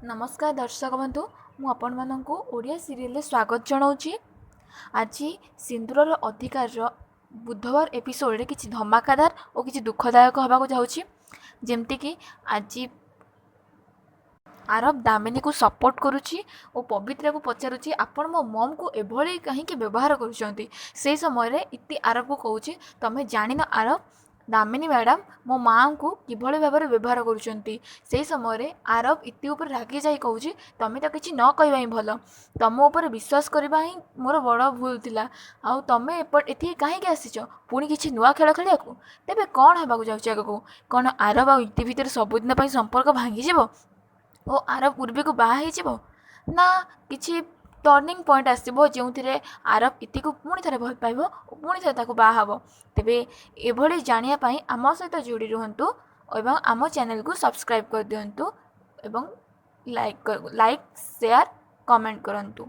ନମସ୍କାର ଦର୍ଶକ ବନ୍ଧୁ, ମୁଁ ଆପଣମାନଙ୍କୁ ଓଡ଼ିଆ ସିରିଏଲରେ ସ୍ୱାଗତ ଜଣାଉଛି। ଆଜି ସିନ୍ଦୁରର ଅଧିକାରର ବୁଧବାର ଏପିସୋଡ଼ରେ କିଛି ଧମାକାଦାର ଓ କିଛି ଦୁଃଖଦାୟକ ହେବାକୁ ଯାଉଛି। ଯେମିତିକି ଆଜି ଆରବ ଦାମିନୀକୁ ସପୋର୍ଟ କରୁଛି ଓ ପବିତ୍ରାକୁ ପଚାରୁଛି, ଆପଣ ମୋ ମମ୍କୁ ଏଭଳି କାହିଁକି ବ୍ୟବହାର କରୁଛନ୍ତି? ସେହି ସମୟରେ ଇତି ଆରବକୁ କହୁଛି, ତମେ ଜାଣିନ ଆରବ, ଦାମିନୀ ମ୍ୟାଡ଼ାମ୍ ମୋ ମାଆଙ୍କୁ କିଭଳି ଭାବରେ ବ୍ୟବହାର କରୁଛନ୍ତି। ସେହି ସମୟରେ ଆରବ ଇତି ଉପରେ ରାଗି ଯାଇ କହୁଛି, ତମେ ତ କିଛି ନ କହିବା ହିଁ ଭଲ। ତମ ଉପରେ ବିଶ୍ୱାସ କରିବା ହିଁ ମୋର ବଡ଼ ଭୁଲ ଥିଲା। ଆଉ ତମେ ଏଠିକି କାହିଁକି ଆସିଛ? ପୁଣି କିଛି ନୂଆ ଖେଳ ଖେଳିବାକୁ? ତେବେ କ'ଣ ହେବାକୁ ଯାଉଛି ଆଗକୁ? କ'ଣ ଆରବ ଆଉ ଇତି ଭିତରେ ସବୁଦିନ ପାଇଁ ସମ୍ପର୍କ ଭାଙ୍ଗିଯିବ ଓ ଆରବ ଉର୍ବିକୁ ବାହା ହେଇଯିବ, ନା କିଛି ଟର୍ଣ୍ଣିଂ ପଏଣ୍ଟ ଆସିବ ଯେଉଁଥିରେ ଆରବ ଇତିକୁ ପୁଣି ଥରେ ଭଲ ପାଇବ ଓ ପୁଣି ଥରେ ତାକୁ ବାହା ହେବ? ତେବେ ଏଭଳି ଜାଣିବା ପାଇଁ ଆମ ସହିତ ଯୋଡ଼ି ରୁହନ୍ତୁ ଏବଂ ଆମ ଚ୍ୟାନେଲକୁ ସବସ୍କ୍ରାଇବ୍ କରିଦିଅନ୍ତୁ ଏବଂ ଲାଇକ୍, ସେୟାର, କମେଣ୍ଟ କରନ୍ତୁ।